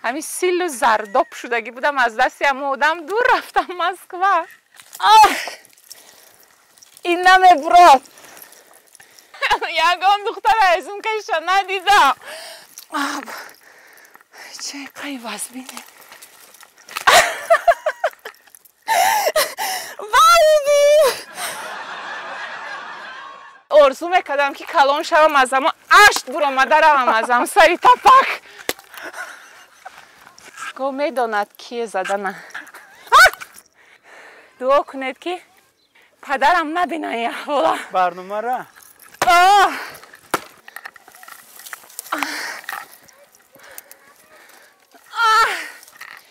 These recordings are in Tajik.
Ҳамин силу зардоб шудагӣ будам, аз дасти ҳамо одам дур рафтам Москва. Ах! Ин намебурад. Ягон духтара ҳезумкаша надидам. Чӣ қай вазбине. Вайби! Орзу мекардам, ки калон шавам, аз амо ашт буромада равам аз ам сари тапак. Го медонад кие задана. Дуо кунед, ки падарам набина ин аҳвола. Барномара.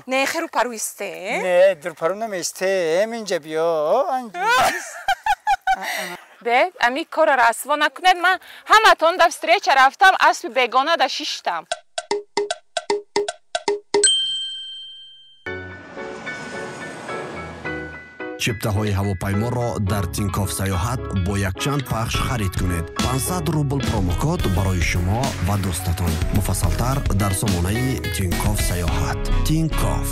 Не, херу пару исте. Не, дурпару наместе, инҷа биё. Бе, ами кора расво накунед, ман ҳаматон да встреча рафтам, аспи бегона да шиштам. Чиптаҳои ҳавопайморо дар Тинькофф Сайёҳат бо якчанд пахш харид кунед. 500 рубл промокод барои шумо ва дӯстатон. Муфассалтар дар сомонаи Тинькофф Сайёҳат. Тинькофф.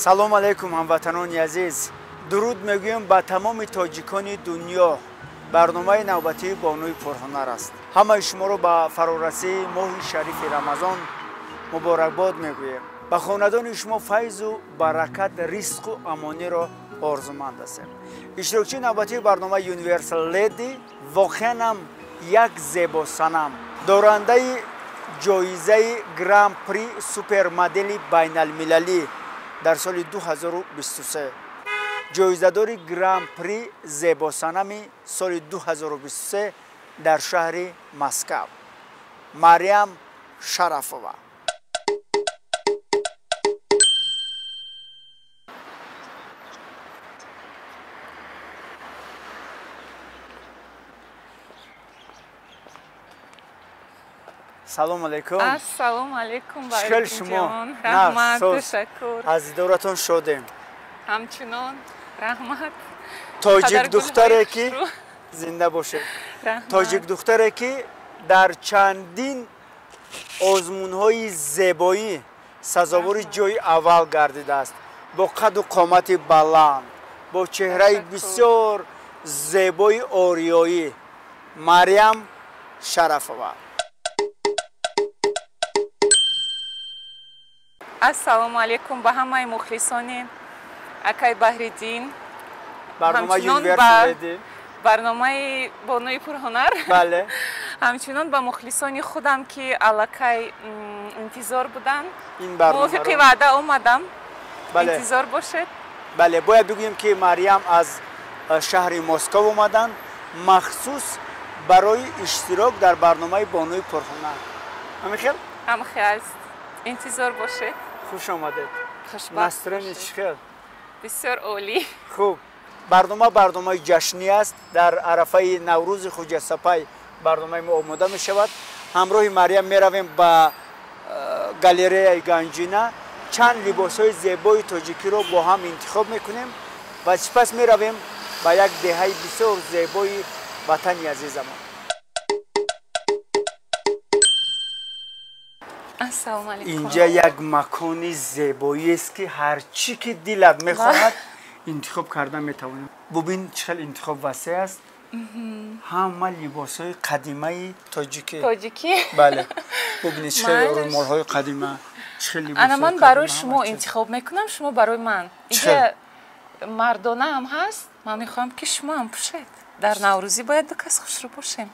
Салом алейкум, ҳамватанони азиз. Дуруд мегӯем ба тамоми тоҷикони дунё. Барномаи навбатии Бонуи пурҳунар аст. Ҳамаи шуморо ба фарорасии моҳи шарифи Рамазон муборакбод мегӯем. Ба хонадони шумо файзу баракат, ризқу амониро орзуманд ҳастем. Иштирокчии навбатии барномаи Universal Lady воқеан ҳам як зебосанам, дорандаи ҷоизаи Гран-при супермодели байналмилалӣ дар соли 2023, ҷоизадори Гран-при зебосанами соли 2023 дар шаҳри Москав, Мариям Шарафова. Салом алейкум. Ассалому алейкум. Чӣ шумо? Раҳмат, ташаккур. Аз дидоратон шодем. Ҳамчунон, раҳмат. Тоҷик духтаре ки зинда бошед. Тоҷик духтаре ки дар чандин озмунҳои зебоӣ сазовори ҷои аввал гардидааст, бо қаду қомати баланд, бо чеҳраи бисёр зебои ориёӣ, Мариям Шарафова. Ассалому алейкум ба ҳамаи мухлисони акай Баҳриддин. Барномаи Universal Lady. Барномаи Бонуи пурҳунар. Бале. Ҳамчунон ба мухлисони худам, ки аллакай интизор буданд. Ин барномаро мувофиқи ваъда омадам. Бале. Интизор бошед. Бале, бояд бигӯем, ки Мариям аз шаҳри Москов омаданд махсус барои иштирок дар барномаи Бонуи пурҳунар. Ҳамин хел? Ҳамин хел аст. Интизор бошед. Хуш омадед. Хушбахт. Настроение чӣ хел? Бисёр олӣ. Хуб, барнома барномаи ҷашнӣ аст. Дар арафаи Наврӯзи Хуҷастапай барномаи мо омода мешавад. Ҳамроҳи Мариям меравем ба галереяи Ганҷина. Чанд либосҳои зебои тоҷикиро бо ҳам интихоб мекунем ва сипас меравем ба як деҳаи бисёр зебои ватани азизамон. Ассалому алейкум. Инҷа як макони зебоиест, ки ҳар чӣ ки дилат мехоҳад интихоб карда метавонӣ. Бубин, чӣ хел интихоб васеъ аст. Ҳама либосҳои қадимаи тоҷикӣ. Тоҷикӣ? Бале. Бубинед, чӣ хел румолҳои қадима, чӣ хел либосҳои Ана ман қадима, барои ҳама шумо чиз. интихоб мекунам, шумо барои ман. Чӣ хел? Инҷа мардона ҳам ҳаст. Ман мехоҳам, ки шумо ҳам пӯшед. Дар Наврӯзӣ бояд ду кас хушрӯ бошем.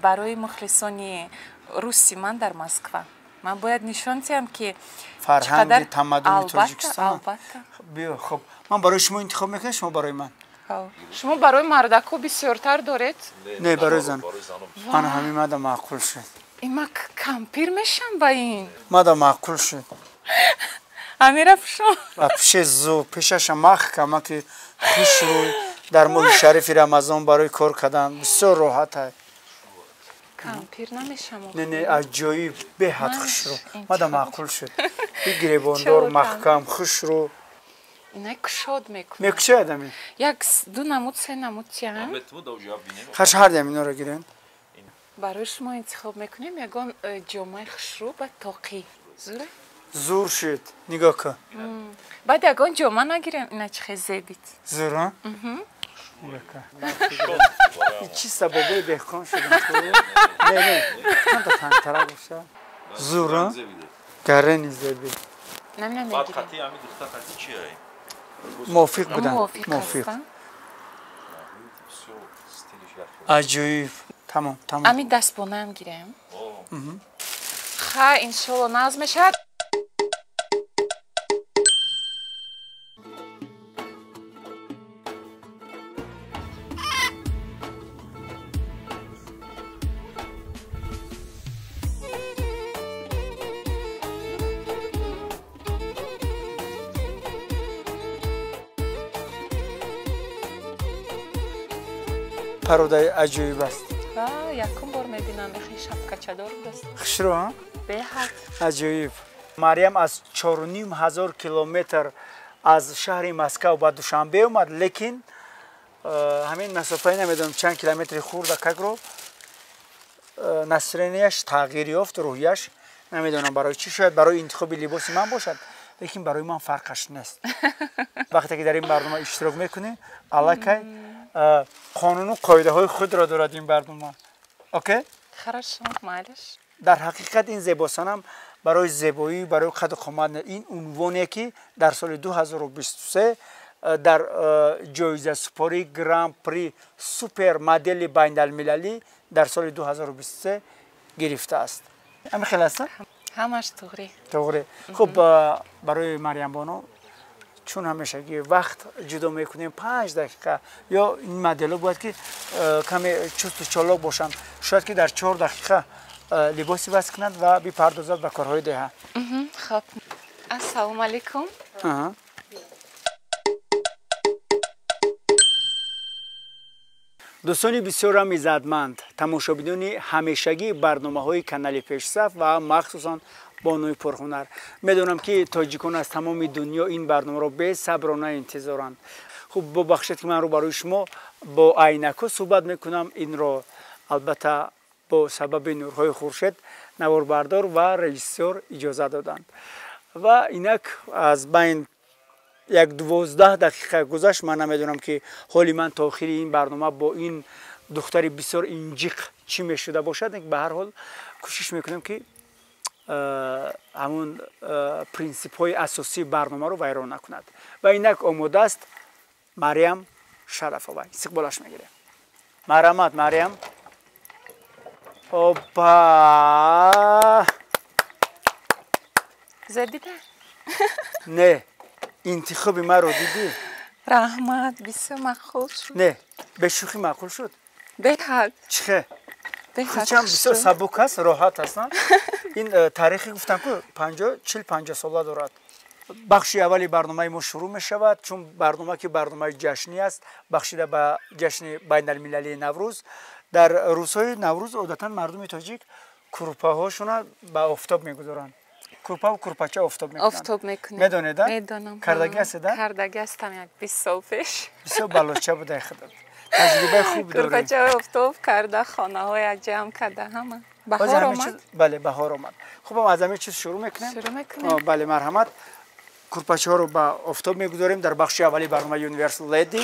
Барои мухлисони руси ман дар Москва ман бояд нишон диҳам, ки фарҳанги чӣ қадар тамаддуни Албатта, Тоҷикистон. албатта. Биё, хуб, ман барои шумо интихоб мекунам, шумо барои ман. Шумо барои мардако бисёртар доред? Не, барои зан. Ман ҳамин мада маъқул шуд. Ин ман кампир мешам ба ин. Мада маъқул шуд. Ҳамира пушом. Ва пуше зу пешаша маҳкама, ки хушрӯй дар моҳи шарифи Рамазон барои кор кардан бисёр роҳат ай. Кампир намешам. Не, не, аҷоиб, беҳад хушрӯ. Мада маъқул шуд. И гиребондор, маҳкам, хушрӯ. Инай кушод мекунад. Мекушояд ами? Як ду намуд, се намуд тиям. Хаш ҳар дам иноро гирен. Барои шумо интихоб мекунем ягон ҷомаи хушрӯ ба тоқӣ. Зура? Зур шуд. Нигоҳ кун. Баъд ягон ҷома нагирем, ина чӣ хел зебид. Зур, а? Чӣ сабабои деҳқон шудам? Не, не, чанда тангтара боша. Зур, а? Гарени зебид. Намина мегирем. Мувофиқ буданд. Мувофиқ. Аҷоиб. Тамом, тамом. Ами дастбонаам гирем. Ха, иншолло нағз мешавад. Пародаи аҷоиб аст. Якум бор мебинам ихи шапкачадор будаст. Хушрӯ, а? Беҳад. Аҷоиб. Марьям аз 4500 километр аз шаҳри Москав ба Душанбе омад, лекин ҳамин масофаи намедонам чанд километри хурдакакро настроенияш тағйир ёфт, рӯҳияш намедонам барои чӣ, шояд барои интихоби либоси ман бошад, лекин барои ман фарқаш нест. Вақте ки дар ин барнома иштирок мекунӣ, аллакай қонуну қоидаҳои худро дорад ин барнома. Окей? Хорошо, малиш. Дар ҳақиқат ин зебосанам барои зебоӣ, барои қаду қомат не, ин унвоне ки дар соли 2023 дар ҷоизасупории Гран-при супермодели байналмилалӣ дар соли 2023 гирифтааст. Ҳамин хел аст? Ҳамаш туғри. Туғри. Хуб, барои Марьямбону чун ҳамешагӣ вақт ҷудо мекунем 5 дақиқа, ё ин моделҳо бояд ки каме чусту чолок бошанд, шояд ки дар 4 дақиқа либос иваз кунанд ва бипардозад ба корҳои деҳа. Хоб, ассалому алайкум. Дӯстони бисёрам иззатманд, тамошобинони ҳамешагии барномаҳои канали Пешсаф ва махсусан бонуи пурҳунар. Медонам ки тоҷикон аз тамоми дунё ин барномаро бесаброна интизоранд. Хуб, бубахшед ки ман рӯбарӯи шумо бо айнакҳо суҳбат мекунам. Инро албатта бо сабаби нурҳои хуршед наворбардор ва режиссёр иҷоза доданд. Ва инак аз байн як 12 дақиқа гузашт. Ман намедонам ки ҳоли ман то охири ин барнома бо ин духтари бисёр инҷиқ чӣ мешуда бошад. Ба ҳар ҳол кӯшиш мекунам ки ҳамун принсипҳои асосии барномаро вайрон накунад. Ва инак омода аст Марьям Шарафова. Истиқболаш мегирем. Марҳамат, Марьям. Опа! Зебида? Не, интихоби маро дидӣ? Раҳмат, бисёр маъқул шуд. Не, бешӯхӣ маъқул шуд? Беҳад. Чӣ хел? Хучам бисёр сабук аст, роҳат аст. Ин таърихи гуфтам ку 40-50 сола дорад. Бахши аввали барномаи мо шурӯъ мешавад, чун барнома ки барномаи ҷашнӣ аст, бахшида ба ҷашни байналмилалии Наврӯз. Дар рӯзҳои Наврӯз одатан мардуми тоҷик курпаҳошона ба офтоб мегузоранд. Курпаву курпача офтоб мекунанд. Офтоб мекунанд. Медонед? Медонам. Кардагӣ ҳастед? Кардагӣ ҳастам як 20 сол пеш. Бисёр балоча будай худат. Таҷрибаи хуб доред. Курпачаҳои офтоб карда, хонаҳоя ҷамъ карда, ҳама. Баҳор омад? Бале, баҳор омад. Хуб, аз ҳамин чиз шурӯъ мекунем? Шурӯъ мекунем. Бале, марҳамат. Курпачаҳоро ба офтоб мегузорем дар бахши аввали барномаи Universal Lady.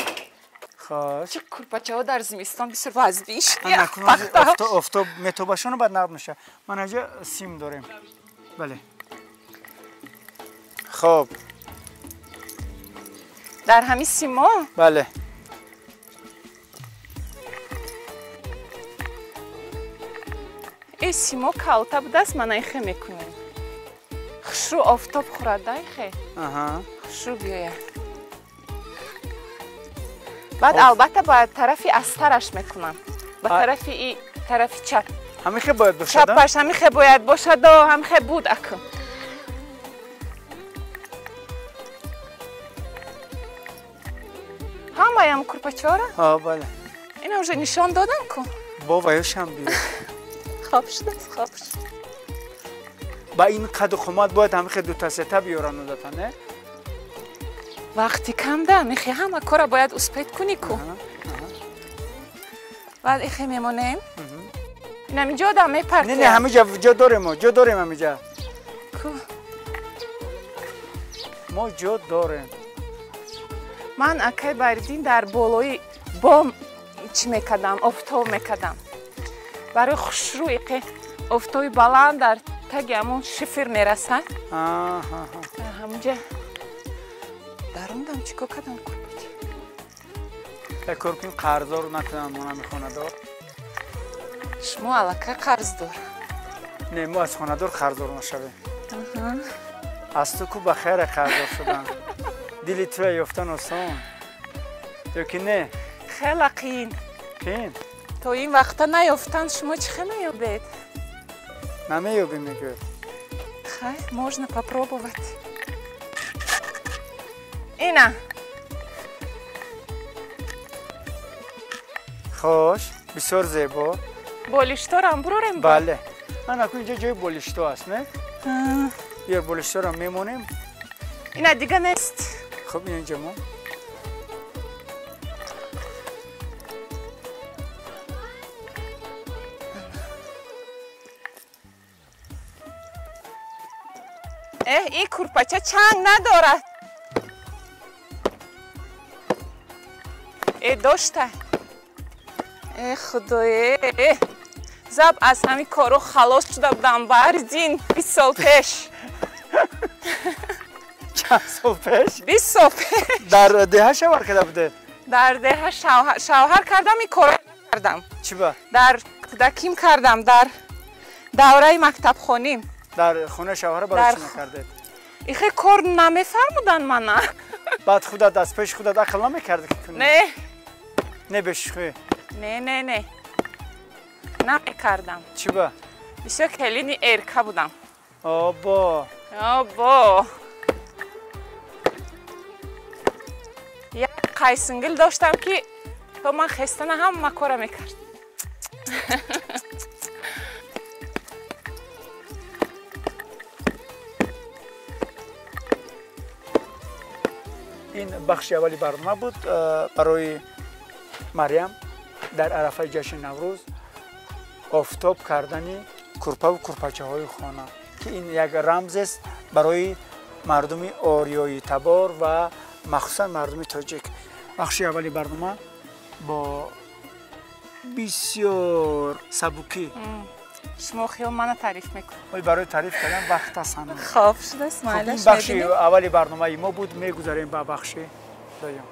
Хош. Чӣ курпачаҳо дар зимистон бисёр вазбин шуд. Офтоб метобашону баъд нағд мешавад. Ман инҷа сим дорем. Бале. Хоб. Дар ҳамин симо? Бале. Э симо калта будааст, ман айхе мекунем. Хушрӯ офтоб хӯрад, айхе. Хушрӯ биёяд. Баъд албатта ба тарафи астараш мекунам. Ба тарафи и тарафи чап. Ҳамихе бояд бошад? Чапаш ҳамихе бояд бошад, ҳамихе буд акун. Ҳамаям курпачора? Ҳа, бале. Ина уже нишон додам ку? Бо ваёшам биё. Хоб шудааст, хоб шуд. Ба ин қаду қомат бояд ҳамихе дута сета биёранд одатан, не? Вақти камда, михе ҳама кора бояд успеть кунӣ ку. Баъд ихе мемонем. Инам инҷо одам мепартем. Не, не, ҳамиҷа ҷо дорем мо, ҷо дорем ҳамиҷа. Ку? Мо ҷо дорем. Ман акай Баҳриддин дар болои бом чӣ мекардам, офтоб мекардам. Барои хушрӯ иқе офтоби баланд дар таги ҳамон шифр мерасад. Ҳамонҷа дарондам, чӣ кор кардам курпача? Як кор кунем, қарздор накунам монами хонадор. Шумо аллакай қарздор. Не, мо аз хонадор қарздор нашавем. Аз ту ку ба хайра қарздор шудам. Дили туя ёфтан осон. Ё ки не? Хеле қиин. Қиин? То ин вақта наёфтан шумо чӣ хел меёбед? Намеёбем, мегӯяд. Хай, можно попробовать. Ина. Хош, бисёр зебо. Болишторам бурорем? Бале. Ана ку инҷо ҷои болишто аст, не? Биёр болишторам мемонем. Ина дига нест. Хуб, инҷо мо. Эҳ, ин курпача чанг надорад. Э, дошта. Э, худое. Заб аз ҳамин корро халос шуда будам, Баҳриддин, 20 сол пеш. Чанд сол пеш? 20 сол пеш. Дар деҳа шавҳар карда будед? Дар деҳа шавҳар кардам, ин корро накардам. Чӣ ба? Дар кӯдаким кардам, дар давраи мактабхоним. Дар хонаи шавҳара барои чӣ накардед? Ихе кор намефармуданд мана. Баъд худат аз пеши худат ақл намекардӣ ки кунӣ? Не. Не, бешухӣ? Не, не, не. Намекардам. Чӣ ба? Бисёр келини эрка будам. Обо. Обо. Як қайсингил доштам ки то ман хестана ҳама кора мекард. Ин бахши аввали барнома буд барои Марьям дар арафаи ҷашни Наврӯз офтоб кардани курпаву курпачаҳои хона, ки ин як рамзест барои мардуми ориёитабор ва махсусан мардуми тоҷик. Бахши аввали барнома бо бисёр сабукӣ. Шумо хиёл мана таъриф мекунед. Ой, барои таъриф кардан вақт аст ҳанӯз. Хоб шудааст, майлаш. Ин бахши аввали барномаи мо буд, мегузарем ба бахши дуюм.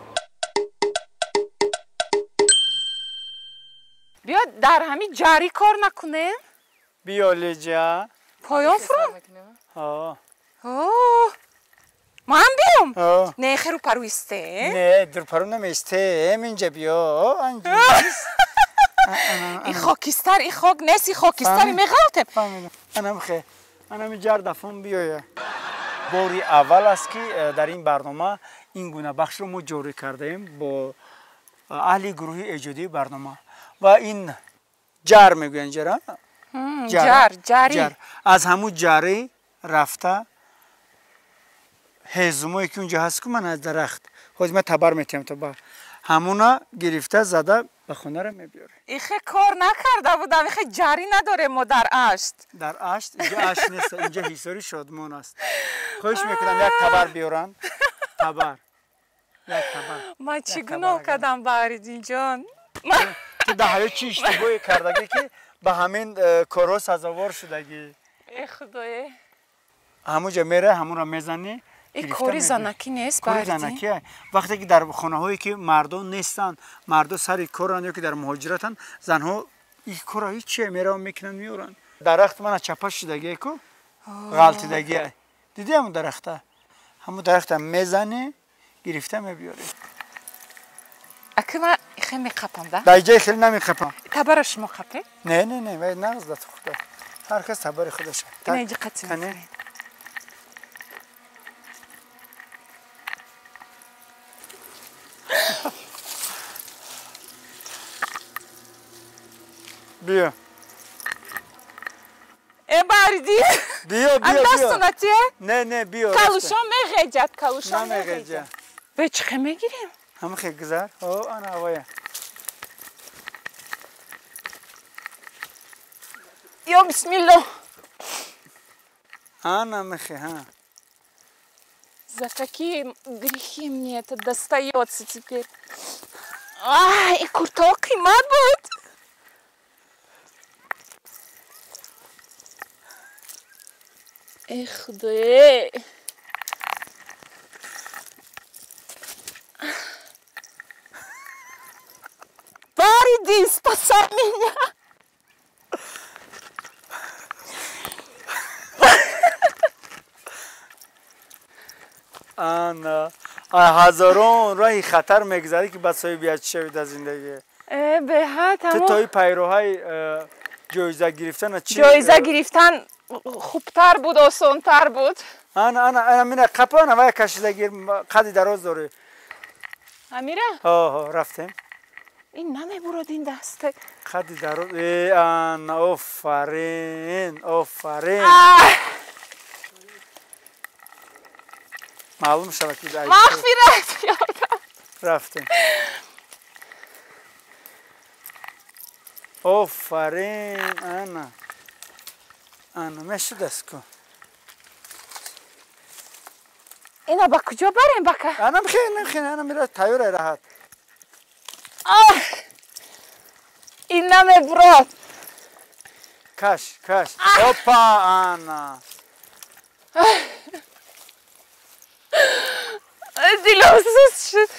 Биё дар ҳамин ҷарӣ кор накунем. Биё леҷа. Поён фурӯ? Ман биём? Не, хе рӯпарӯ исте. Не, рӯпарӯ намеистем, инҷа биё. Ин хокистар, ин хок нест, ин хокистари меғалтем. Анам хе, анами ҷар дафон биёя. Бори аввал аст ки дар ин барнома ин гуна бахшро мо ҷорӣ кардаем бо аҳли гурӯҳи эҷодии барнома. Ва ин ҷар мегӯянд ҷара? Ҷар, ҷарӣ. Аз ҳамун ҷарӣ рафта ҳезумое ки унҷа ҳаст ку ман аз дарахт. Ҳозир ман табар метиҳам то ба ҳамуна гирифта зада ба хонара мебиёре. Ихе кор накарда будам, ихе ҷарӣ надорем мо дар Ашт. Дар Ашт? Инҷа Ашт нест, инҷа Ҳисори Шодмон аст. Хоҳиш мекунам як табар биёранд. Табар. Як табар. Ман чӣ гуноҳ кардам, Баҳриддинҷон? Ту дар ҳаёт чӣ иштибоҳе кардагӣ ки ба ҳамин корҳо сазовор шудагӣ? Э худое. Ҳамунҷа мере, ҳамунро мезанӣ. Ин кори занакӣ нест, кори занакӣ. Вақте ки дар хонаҳое ки мардон нестанд, мардо сари коранд ё ки дар муҳоҷиратанд, занҳо ин корро ҳеҷ мераванд мекунанд, меоранд. Дарахт мана чапа шудагие ку, ғалтидагие. Дидӣ ҳамун дарахта? Ҳамун дарахта мезанӣ, гирифта мебиёрӣ. Аки ман хеле меқапам, да? Дар ҷои хеле намеқапам. Табара шумо қапед? Не, не, не, вай нағз дат худо. Ҳар кас табари худаша. Ина инҷа қатӣ мекунед. Биё. Фаридӣ. Биё, биё, биё. Дастонатие? Не, не, биё. Калушо меғеҷад, калушо меғеҷад. Бе чӣ хе мегирем? Ҳама хе гузар. О, ана ҳавоя. Ё бисмилло. Ана мехе, ха. За какие грехи мне это достается теперь? Ай, и курток қимат буд. Эх, худое. Фариди, спасай меня. Ана, ҳазорон роҳи хатар мегузарӣ ки ба соҳибият шавӣ дар зиндагӣ. Э, беҳад Ту тои пайроҳаи ҷоиза гирифтан чӣ? Ҷоиза гирифтан хубтар буд, осонтар буд. Ана, ана, ана, мина қапа, ана вая кашида гир, қади дароз дорӣ. Амира? Ҳо, ҳо, рафтем. Ин намебурад ин дасте. Қади дароз, э, ана, офарин, офарин. Маълум шавад ки мағфират, ёрдам. Рафтем. Офарин, ана. Ана, мешудаст ку. Ина ба куҷо барем бака? Ана мхе, мхе, ана мира тайёра раҳат. Ин намебурад. Каш, каш. Опа, ана. Дилам суст шуд.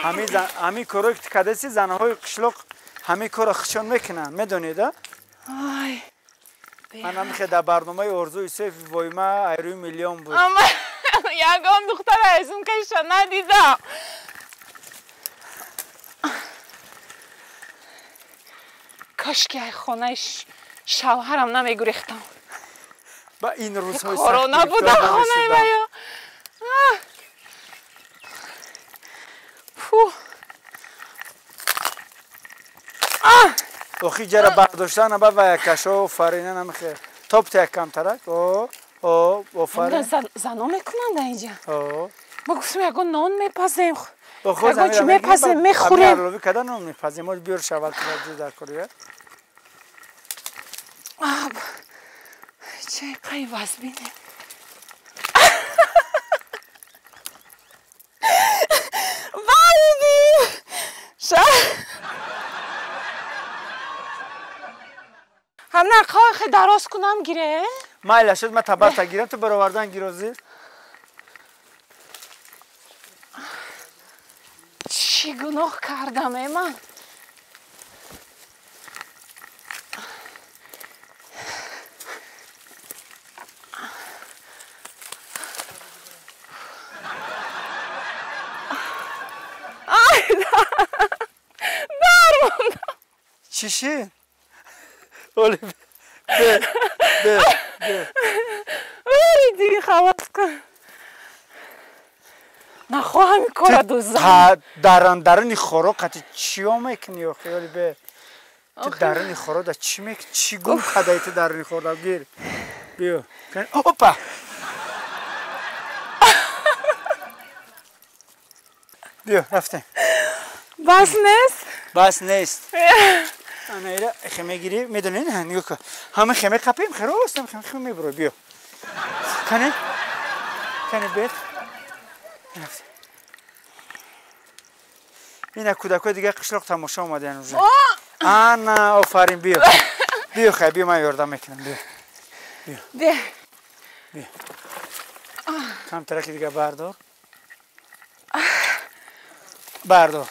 Ҳамин корое ки кадаси занҳои қишлоқ ҳамин корро худшон мекунанд, медонед, а? Ай. Ман ҳамихе дар барномаи Орзу Юсуф войма айрӯи миллион буд. Ягон духтара аз он каша надидам. Кошки ай хонаи шавҳарам намегурехтам. Ба ин рӯзҳои корона буда хонаи мая. Фу. Охи ҷара бардоштан ба вая кашо офарин намихе. Топ та камтарак. О, о, офарин. Зано мекунанд инҷа. О. Ма гуфтам ягон нон мепазем. Ягон чӣ мепазем, мехӯрем. Арлови када нон мепазем? Мо биёр шавад дар кория. Чай қай вазбине. Вайди! Ша. Ҳамна қохе дароз кунам гире? Майла шуд, ман табарта гирам, ту баровардан гирозӣ. Чӣ гуноҳ кардам, э ман? Чӣ шид? Оли, бе, бе, бе. Ориди, халос кун. Нахоҳам ин кора дузам. Даруни хоро қати чиё мекунӣ охи, оли бе? Ту даруни хоро да чӣ мекунӣ? Чӣ гум кадаи ту даруни хоро? Гир. Биё. Опа! Биё, рафтем. Бас нест? Бас нест. Ана ира хеме гирӣ, медонӣ, нигоҳ кун. Ҳама хеме қапем, херост, ҳама хеме мебурӣ, биё. Кане? Кане бед? Рафтем. Ина кӯдакҳои дигар қишлоқ тамошо омадаянд уже. Ана, офарин, биё. Биё, хай, биё, ман ёрдам мекунам, биё. Биё. Биё. Биё. Камтараки дига бардор. Бардор.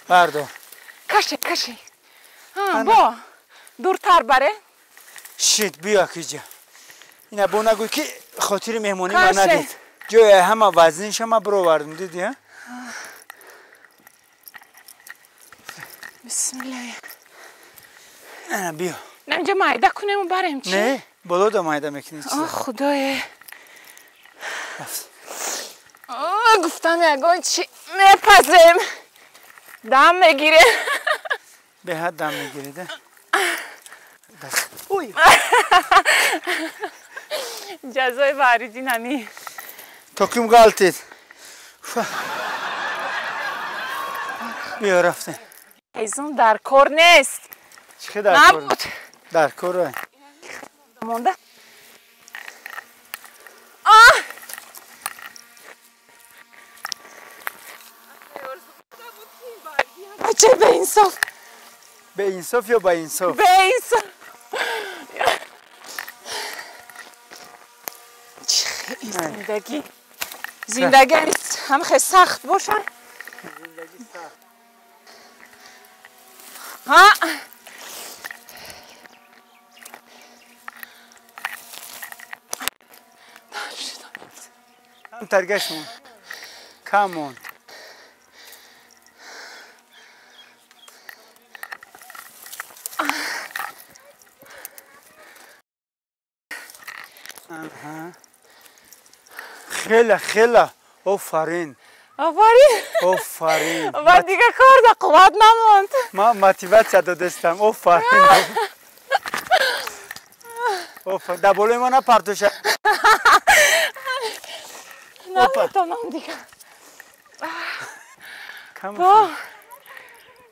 Бардор. Каши, каши. Бо, дуртар баре. Шит, биё акиҷа. Ина бо нагӯй ки хотири меҳмонӣ ма надид. Ҷои ҳама вазнинша ма бировардем, дидӣ, а? Бисмиллаҳ. Ана биё. На инҷа майда кунему барем чӣ? Не, боло да майда мекунӣ чиза. О, худое. Гуфтам ягон чӣ мепазем. Дам мегирем. Беҳад дам мегиред, а? Ой! Ҷазои Баҳриддин ҳами. То ким ғалтид? Биё, рафтем. Ҳезум дар кор нест. Чӣ дар кор? Набуд. Дар кор. Монда. Бача беинсоф. Беинсоф ё баинсоф? Беинсоф. Зиндагӣ. Зиндагӣ ҳам хеле сахт боша. Зиндагӣ сахт. Ҳа. Кам таргаш мон. Кам монд. Хеле, хеле. Офарин. Офарин. Офарин. Ва дига кор да қувват намонд. Ман мотиватсия додастам. Офарин. Офарин. Дар болои ма напартоша. Наметонам дига.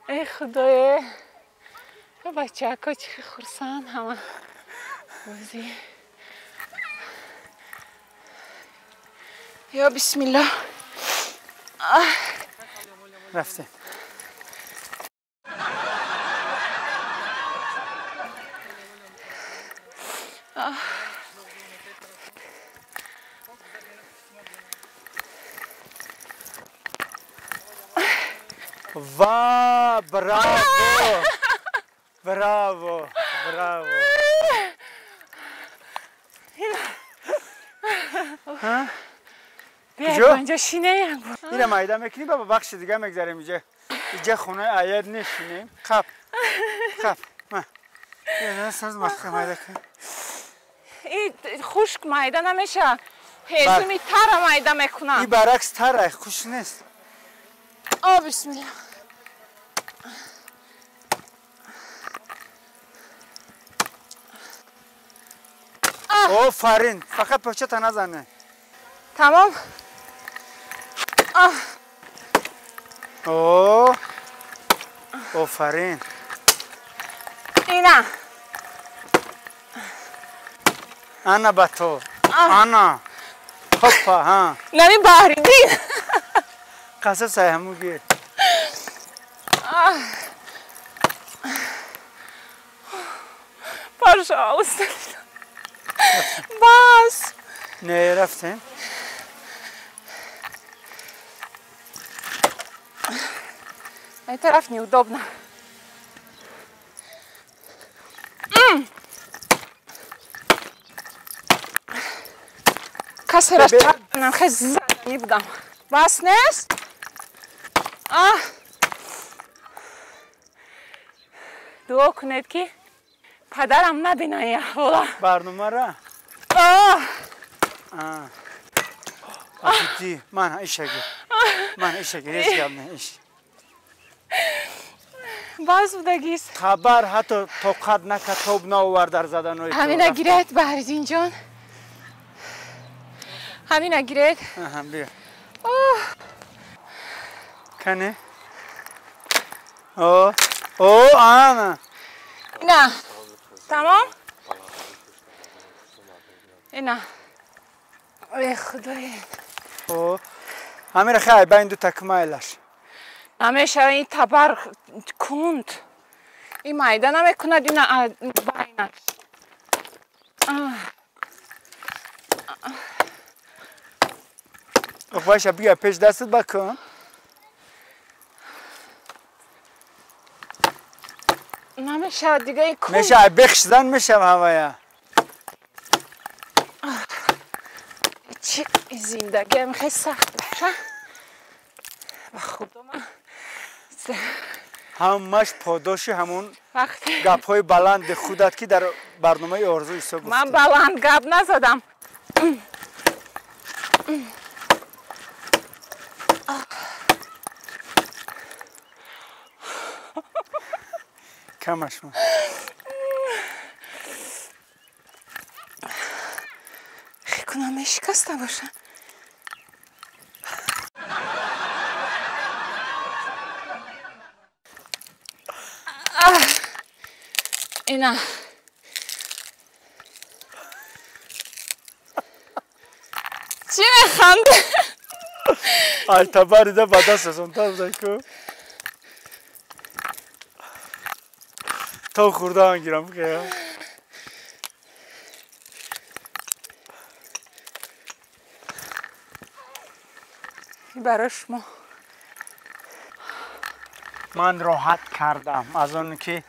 Эй худое. Бачако чӣ хурсанд ҳама. Бозӣ. Я бисмилла. Рафтем. Ва, браво! Браво, браво. Ҳа? Куҷо? Инҷо шинем. Ина майда мекунӣ, ба бахши дига мегзарем инҷа. Инҷа хонаи аяд нешинем. Қап. Қап. Ма. Я саз махка майда кун. И хушк майда намеша. Ҳезуми тара майда мекунам. И баракс тара, хушк нест. О, бисмилла. Офарин. Фақат почата назане. Тамом. О, офарин. Ина. Ана бато. Ана. Хопа, ҳа. Нами Баҳриддин. Қасаб сай ҳаму гир. Пожалуйста. Бас. Не, рафтем. Ай тараф неудобно. Касера нам хез задани будам. Бас нест? Дуо кунед ки падарам набинад ин аҳвола. Барномара? Ҷиддӣ. Ман иша гир. Ман иша гир, ҳеҷ гап не, иш. Бас будагист. Хабар ҳатто тоқат накард, тоб наовард дар заданои ту. Ҳамина гиред, Баҳриддинҷон. Ҳамина гиред. Аҳа, биё. Кане? О, о, ана. Ина. Тамом? Ина. Ой, худое. О, ҳамира хай байн ду такмайлаш. Намешава, ин табар кунд. Ин майда намекунад, ина байнаш. Баша бия пеш дастат бакун. Намешава дига ин кунд. Мешава, бехш зан мешава ҳавая. Чӣ зиндагиам хеле сахт боша. Ба худо ман ҳамаш подоши ҳамун гапҳои баланди худат ки дар барномаи орзу исо гуфтӣ. Ман баланд гап назадам. Камаш мон. Намешикаста боша. Ина. Чӣ механди? Ай табарида ба даст расонтар буда ку. То хӯрдаам гирам хея. Барои шумо. Ман роҳат кардам аз он ки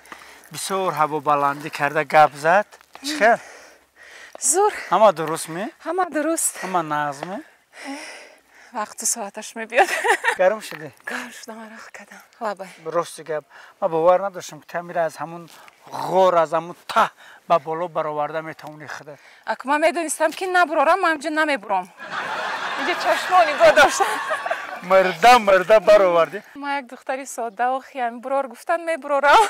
бисёр ҳавобаландӣ карда гап зад. Чӣ хел? Зур. Ҳама дуруст ме? Ҳама дуруст. Ҳама нағз ме? Вақту соаташ мебиёд. Гарм шудӣ? Гарм шудам, арақ кардам. Лабай. Рости гап, ман бовар надоштам ки тамира аз ҳамун ғор, аз ҳамун таҳ ба боло бароварда метавонӣ худат. Аку ман медонистам ки набурорам, ман инҷо намебурам. Инҷо чашмо нигоҳ доштам. Мирда мирда баровардӣ. Ман як духтари сода охиям, бурор гуфтан мебурорам.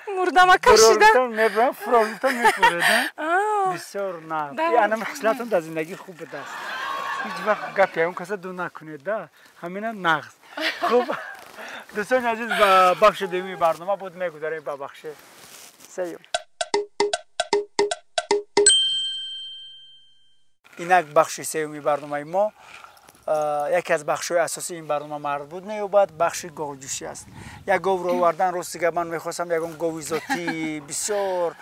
Мурдама кашида. Бурор гуфтан мебурам, фурор гуфтан мефуред. Бисёр нағз. Анам хислатон дар зиндагӣ хуб будааст. Ҳеҷ вақт гапи ягон каса ду накунед, да? Ҳамина нағз. Хуб, дӯстони азиз, ба бахши дуюми барнома буд, мегузарем ба бахши сеюм. Инак бахши сеюми барномаи мо яке аз бахшҳои асосии ин барнома марбут меёбад, бахши говҷӯшӣ аст. Як говро овардан, рости гап, ман мехостам ягон гови зотии бисёр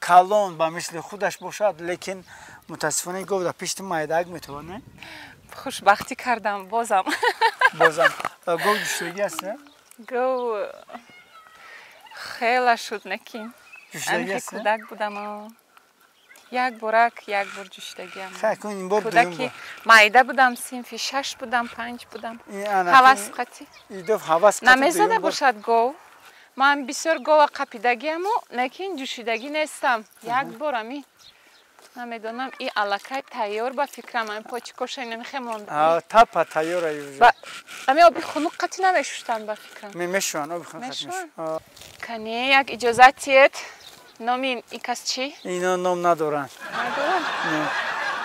калон ба мисли худаш бошад, лекин мутаассифона ин гов дар пишти майдаак метавонад. Хушбахтӣ кардам, бозам. Бозам. Гов ҷӯшидагӣ аст, не? Гов хела шуд, лекин. Ҷӯшидагӣ аст? Кӯдак будам. Як борак, як бор ҷӯшидагиам. Кӯдаки майда будам, синфи 6 будам, 5 будам. Ҳавас қатӣ. Намезада бошад гов. Ман бисёр гова қапидагиаму, лекин ҷӯшидагӣ нестам. Як бор ами намедонам, и аллакай тайёр ба фикрам, ами почикоша намехе монда. Тапа тайёр аю. Ами оби хунук қатӣ намешуштанд ба фикрам. Мешуванд, оби хунук қатӣ мешуванд. Кане, як иҷозат тиед. Номи ин кас чӣ? Ино ном надоранд. Надоранд? Не.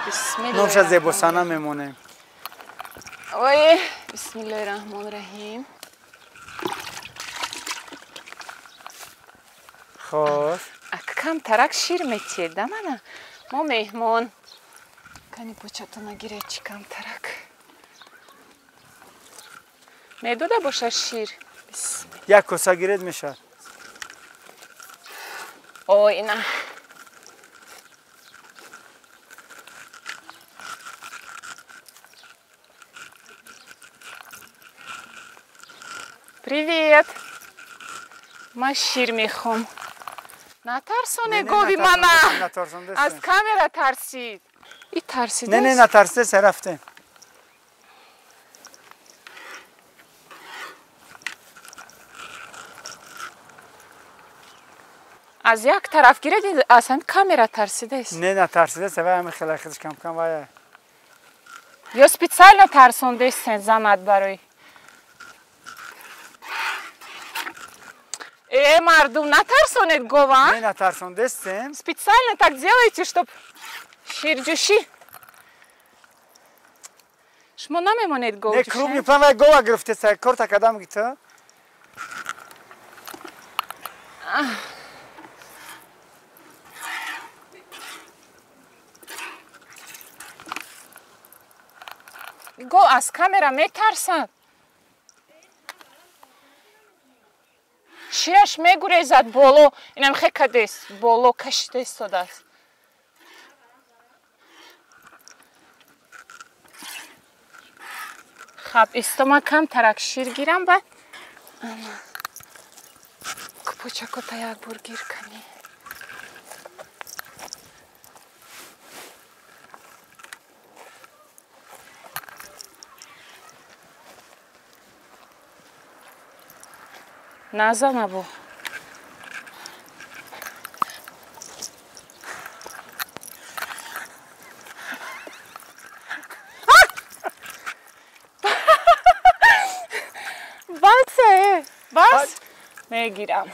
Бисмиллоҳи. Номша Зебосана мемонем. Ой, бисмиллоҳи раҳмони раҳим. Хош. Камтарак шир метиед, да мана? Мо меҳмон. Кани почато нагиред чӣ камтарак. Медода боша шир. Як коса гиред мешавад. Ой, ина. Привет. Ман шир мехом. Натарсоне гови мана. Аз камера тарсид. И тарсид. Не, не, натарсида, рафтем. Аз як тараф гиред, аз ҳамин камера тарсидааст. Не, натарсидааст, вай ҳамин хеле худаш кам-кам вай. Ё специально тарсондааст занат барои. Э, мардум, натарсонед гова? Не, натарсондестем. Специально так делаете, чтоб ширҷӯшӣ. Шумо намемонед гов Не, крупный план вай гова гирифтест, корта кадам гита. Гов аз камера метарсад. Шираш мегурезад боло, инам хе кадест, боло кашида истодааст. Хаб, исто ман камтарак шир гирам, баъд купочакота як бор гир кани. Назана бо. Бас, бас мегирам.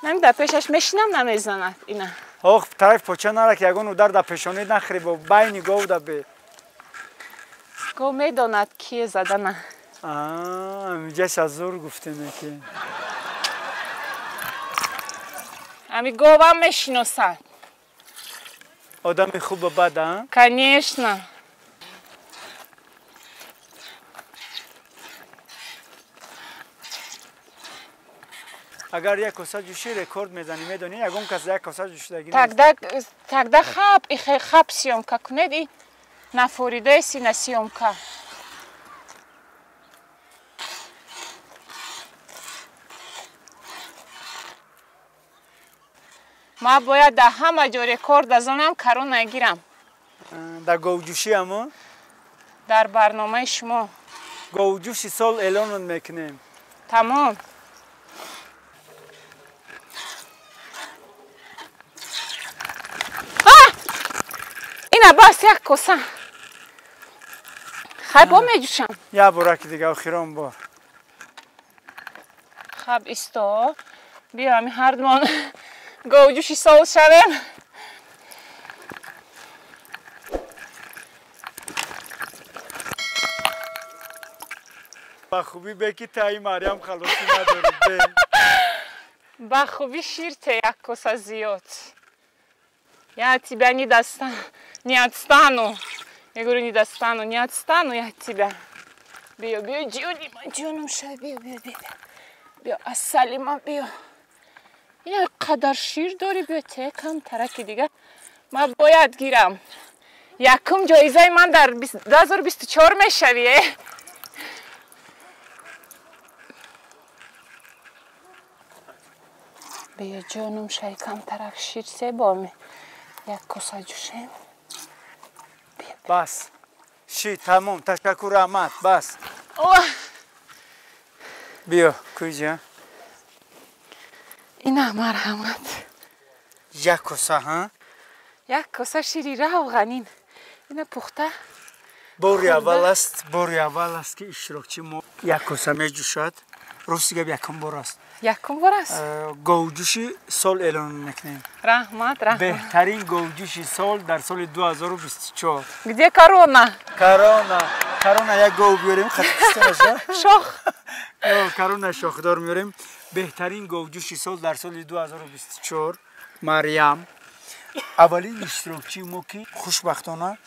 Нами дар пешаш мешинам, намезанад ина. Ох, тараф поча нара ки ягон удар дар пешонӣ нахӯри, бо байни гов да бе. Гов медонад кие задана. Амиҷаш аз зур гуфтене ки. Ами говам мешиносад. Одами хуба бад, а? Конечно. Агар як коса ҷӯшӣ рекорд мезанӣ, медонӣ, ягон кас як коса ҷӯшидагӣ. Тогда хаб, хаб съёмка кунед и нафоридаеси на съёмка. Ман бояд дар ҳама ҷо рекорд азонам, корона гирам. Дар говҷӯшӣ амо? Дар барномаи шумо. Говҷӯши сол эълонон мекунем. Тамом. Ина бас як коса. Хай бо меҷӯшам. Як бораки дига, охирон бор. Хаб исто. Биё ами ҳардумон говҷӯши сол шавем. Ба хубӣ бе ки таи Марьям халосӣ надорӣ, бе. Ба хубӣ шир те як коса зиёд. Я от тебя не достану, не отстану. Я говорю, не достану, не отстану я от тебя. Биё, биё, ҷонима, ҷонум шай, биё, биё, биё. Биё, асалима, биё. Ина қадар шир дорӣ, биё те кам тараки дига. Ман бояд гирам. Якум ҷоизаи ман дар 2024 мешавӣ, э? Биё, ҷонум шай, кам тарак шир се бор як коса ҷӯшем. Бас. Ши, тамом, ташаккур, раҳмат, бас. Биё, куҷа? Ина марҳамат. Як коса, ҳа? Як коса шири равғанин. Ина пухта. Бори аввал аст, бори аввал аст ки иштирокчи мо як коса меҷӯшад. Рости гап якум бор аст. Якум бор аст? Говҷӯши сол эълон мекунем. Раҳмат, раҳмат. Беҳтарин говҷӯши сол дар соли 2024. Где корона? Корона. Корона як гов биёрем, хатисташа. Шох. Корона шохдор меорем. Беҳтарин говҷӯши сол дар соли 2024 Марьям. Аввалин иштирокчии мо ки хушбахтона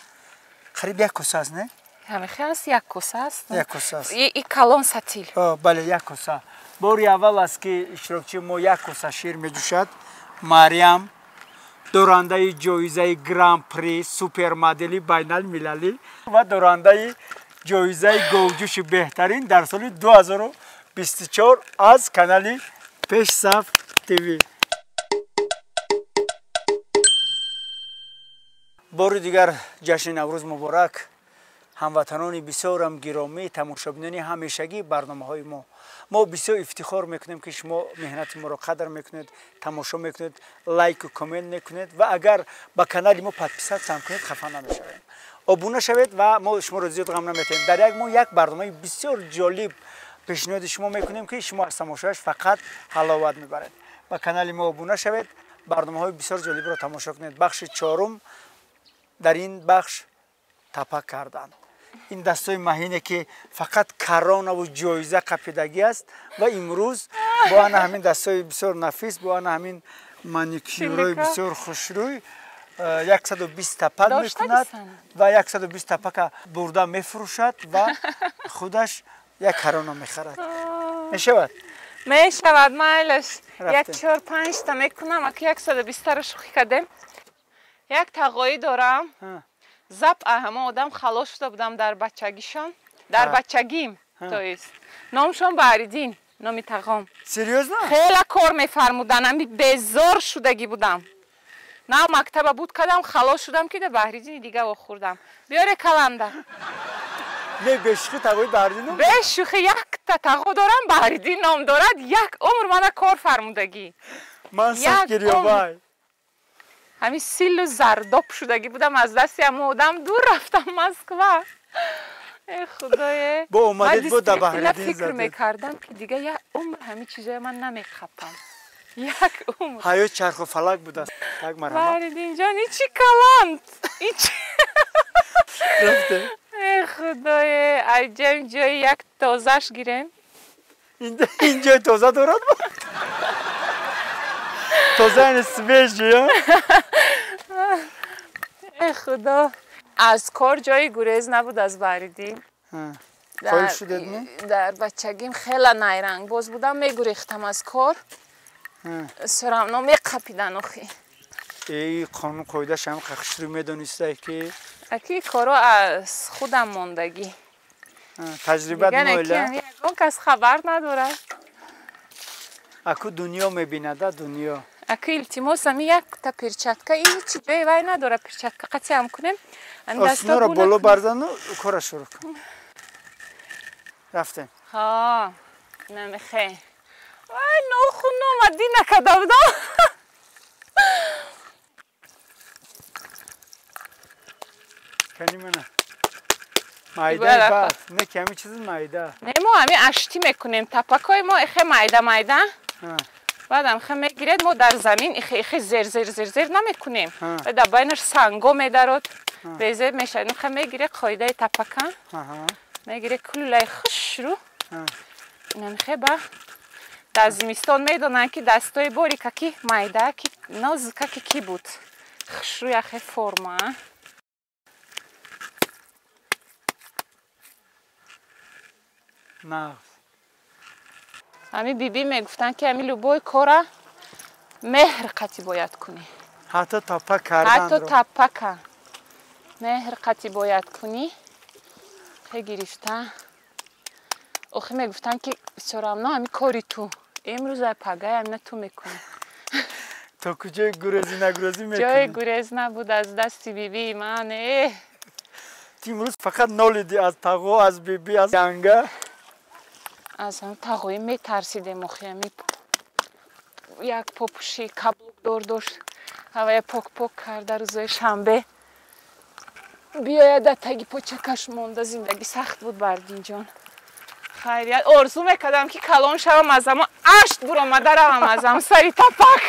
қариб як коса аст, не? Ҳамихел аст, як коса аст. Як коса аст. И калон сатил. Бале, як коса. Бори аввал аст ки иштирокчии мо як коса шир меҷӯшад. Марьям дорандаи ҷоизаи гран-при супермодели байналмилалӣ ва дорандаи ҷоизаи говҷӯши беҳтарин дар соли 2024 аз канали Пешсаф ТВ. Бори дигар ҷашни Наврӯз муборак. Ҳамватанони бисёрам гиромӣ, тамошобинони ҳамешагии барномаҳои мо. Мо бисёр ифтихор мекунем ки шумо меҳнати моро қадр мекунед, тамошо мекунед, лайку коммент мекунед ва агар ба канали мо подписаться ҳам кунед, хафа намешавем. Обуна шавед ва мо шуморо зиёд ғам наметиҳем. Дар як моҳ як барномаи бисёр ҷолиб пешниҳоди шумо мекунем ки шумо аз тамошояш фақат ҳаловат мебаред. Ба канали мо обуна шавед, барномаҳои бисёр ҷолибро тамошо кунед. Бахши чорум дар ин бахш тапа карданд. Ин дастои маҳине ки фақат коронаву ҷоиза қапидагӣ аст ва имрӯз бо ана ҳамин дастои бисёр нафис, бо ана ҳамин маникюрҳои бисёр хушрӯй 120 тапак мекунад ва 120 тапака бурда мефурӯшад ва худаш як корона мехарад. Мешавад? Мешавад, майлаш. Як 4-5 та мекунам, аки 120-таро шӯхӣ кардем. Як тағоӣ дорам. Зап ҳама одам халос шуда будам дар бачагишон, дар бачагим, то есть. Номшон Баҳриддин, номи тағом. Серьёзно? Хеле кор мефармуданд, ами безор шудагӣ будам. На мактаба буд кардам, халос шудам ки да Баҳриддини дига вохӯрдам. Биёре каланда. Не, бешӯхӣ тағои Баҳриддин ном? Бешӯхӣ якта тағо дорам, Баҳриддин ном дорад, як умр мана кор фармудагӣ. Ман сахт гирёбай. Ҳамин силу зардоб шудагӣ будам, аз дасти ҳамон одам дур рафтам Москва. Э худое. Бо омадед бо да Баҳриддин фикр мекардам ки дига як умр ҳамин чизоя ман намеқапам. Як умр. Ҳаёт чарху фалак будааст. Так марҳамат. Баҳриддинҷон, ичи калант. Ичи. Рафте. Э худое, айҷам ҷои як тозаш гирем. Ин ҷои тоза дорад? Тоза яъне свежий, а? Э худо. Аз кор ҷои гурез набуд аз Баҳриддин. Қоил шудед ми? Дар бачагим хела найрангбоз будам, мегурехтам аз кор. Всё равно меқапидан охи. Эй қонун қоидааш ҳам хушрӯ медонистай ки аки коро аз худам мондагӣ. Таҷрибат моила? Ягон кас хабар надорад. Аку дунё мебинада дунё. Аку илтимос ами якта перчатка ин ҳеҷ ҷое вай надорад перчатка қатъи ҳам кунем. Осиноро боло барзану кора шурӯъ кун. Рафтем. Ҳа, намехе. Вай нохун омадӣ накарда будам. Кани мана. Майда баъд, не ки ҳамин чизи майда. Не, мо ҳамин аштӣ мекунем. Тапакҳои мо ихе майда майда. Баъдам хе мегиред, мо дар замин ихе ихе зер зер зер зер намекунем. Дар байнаш санго медарод, безеб мешавад. Ихе мегире қоидаи тапака. Мегире кулулаи хушрӯ. Инам хе ба дар зимистон медонанд ки дастои бори каки майда, ки нозука ки ки буд. Хушрӯ яхе форма. Нағз. Ҳами бибӣ мегуфтанд ки ҳами любой кора меҳр қатӣ бояд кунӣ. Ҳатто тапа карданро. Ҳатто тапака. Меҳр қатӣ бояд кунӣ. Хе гирифта. Охи мегуфтанд ки всё равно ҳами кори ту. Имрӯз ай пагай ҳамина ту мекунӣ. То куҷои гурезӣ нагурезӣ мекунӣ? Ҷои гурез набуд аз дасти бибии ман. Э. Ту имрӯз фақат нолидӣ аз тағо, аз бибӣ, аз янга. Аз ҳам тағоӣ метарсидем охи ҳами як попуши каблукдор дошт. Ҳавая пок-пок карда рӯзои шанбе. Биёяд дар таги почакаш монда зиндагӣ сахт буд Баҳриддинҷон. Хайрият орзу мекардам ки калон шавам аз ҳамо ашт буромада равам аз ҳам сари тапак.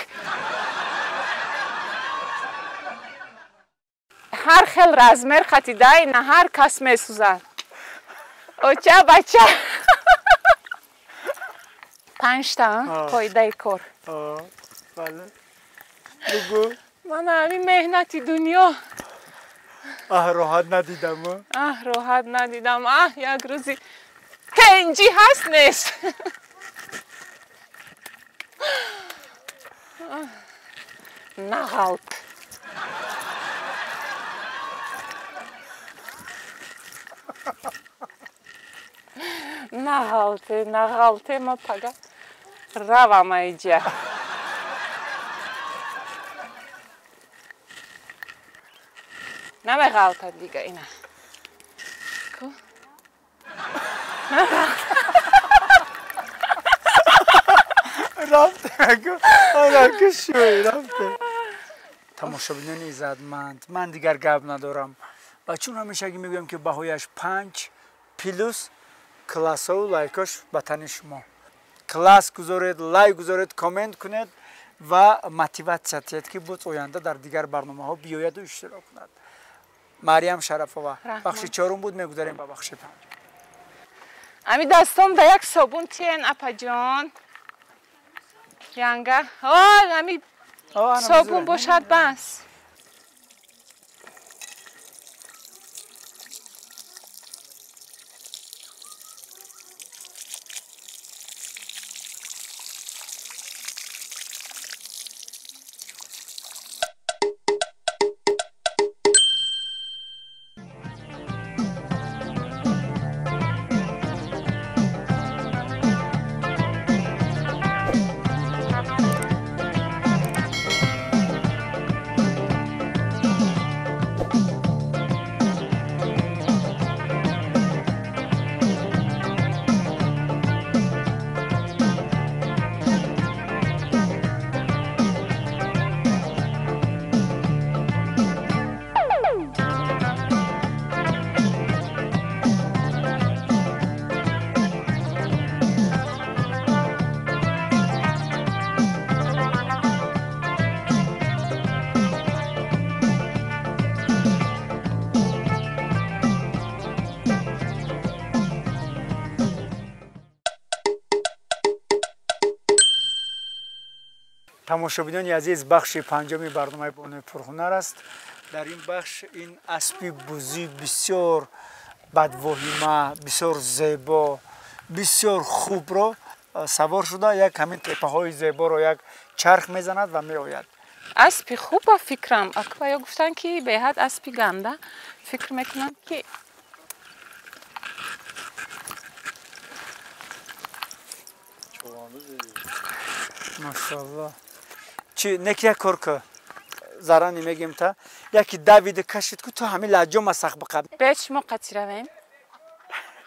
Ҳар хел размер хатида ина ҳар кас месӯзад. Оча бача. Панҷта қоидаи кор. Бале. Бугӯ. Ман ҳамин меҳнати дунё. Аҳ роҳат надидам. Аҳ роҳат надидам. Аҳ як рӯзи тенҷӣ ҳаст нест. Нағалт. Нағалте, нағалте, ма пага равам айҷа. Намеғалтад дига ина. Ку? Рафте, аку шӯй, рафте. Тамошобинони иззатманд, ман дигар гап надорам. Ва чун ҳамешагӣ мегӯям ки баҳояш 5 плюс классову лайкош ба тани шумо. Класс гузоред, лайк гузоред, коммент кунед ва мотиватсия диҳед ки боз оянда дар дигар барномаҳо биёяду иштирок кунад. Мариям Шарафова. Бахши чорум буд, мегузарем ба бахши панҷ. Ами дастом да як собун тиен апаҷон. Янга. О, ами собун бошад бас. Тамошобинони азиз, бахши панҷуми барномаи Бонуи пурҳунар аст. Дар ин бахш ин аспи бузӣ бисёр бадвоҳима, бисёр зебо, бисёр хубро савор шуда, як ҳамин теппаҳои зеборо як чарх мезанад ва меояд. Аспи хуб ба фикрам. Акваё гуфтанд, ки беҳад аспи ганда. Фикр мекунам, ки машоалло. Чи неки як кор ку, зарани мегем та яки давида кашид ку, ту ҳамин лаҷо масах биқаб. Бед шумо қатӣ равем.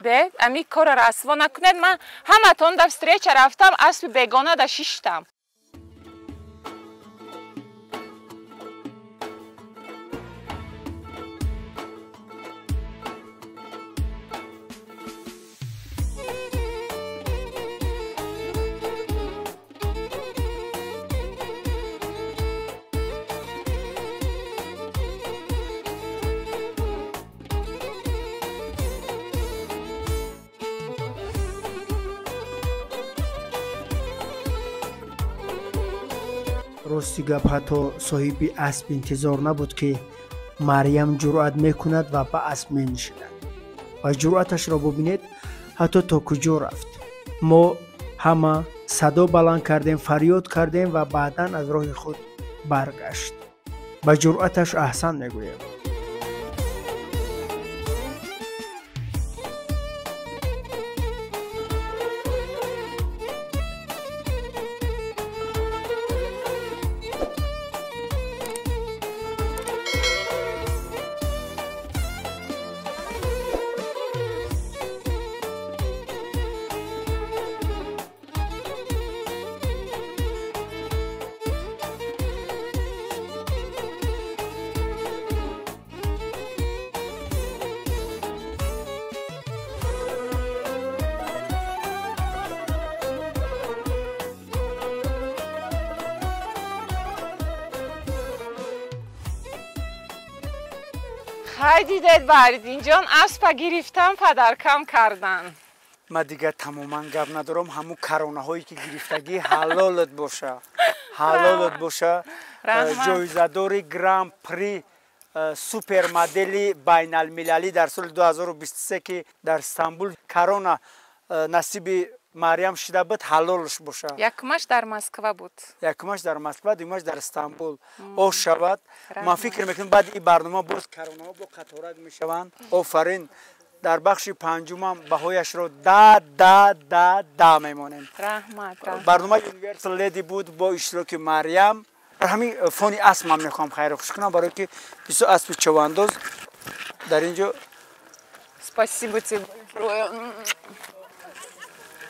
Бед ами корро расво накунед. Ман ҳаматон да встреча рафтам, аспи бегона да шиштам. Рости гап, ҳатто соҳиби асп интизор набуд, ки Марьям ҷуръат мекунад ва ба асп менишинад. Ва ҷуръаташро бубинед, ҳатто то куҷо рафт. Мо ҳама садо баланд кардем, фарёд кардем ва баъдан аз роҳи худ баргашт. Ба ҷуръаташ аҳсан мегӯем. Хай дидед, Баҳриддинҷон, аспа гирифтам, падаркам кардан. Ман дигар тамоман гап надорам. Ҳамун каронаҳое ки гирифтагӣ ҳалолат боша, ҳалолат боша. Ҷоизадори гран-при супермодели байналмилалӣ дар соли 2023, ки дар Стамбул карона насиби Марьям шида буд, ҳалолш боша. Якумаш дар Москва буд. Якумаш дар Москва, дуюмаш дар Стамбул. Ош шавад. Ман фикр мекунам, баъди ин барнома боз каронаҳо бо қаторак мешаванд. Офарин. Дар бахши панҷумам баҳояшро да да да да мемонем. Раҳмат. Барномаи Universal Lady буд бо иштироки Марьям. Дар ҳамин фони асп ман мехоҳам хайру хуш кунам, барое ки бисёр аспи човандоз дар ин ҷо. Спасибо тебе.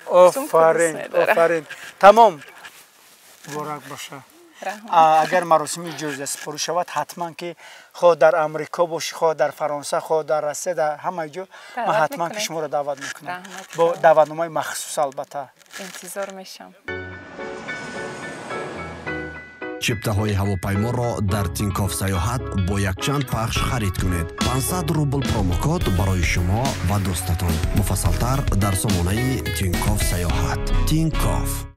Офарин, офарин. Тамом. Муборак боша. Агар маросими ҷоизасупорӣ шавад, ҳатман ки хоҳ дар Амрико бошӣ, хоҳ дар Фаронса, хоҳ дар Россия, дар ҳамаи ҷо ман ҳатман ки шуморо даъват мекунам. Бо даъватномаи махсус, албатта. Интизор мешам. Чиптаҳои ҳавопайморо дар Тинькофф Саёҳат бо якчанд пахш харид кунед. 500 рубл промокод барои шумо ва дӯстатон. Муфассалтар дар сомонаи Тинькофф Саёҳат. Тинькофф.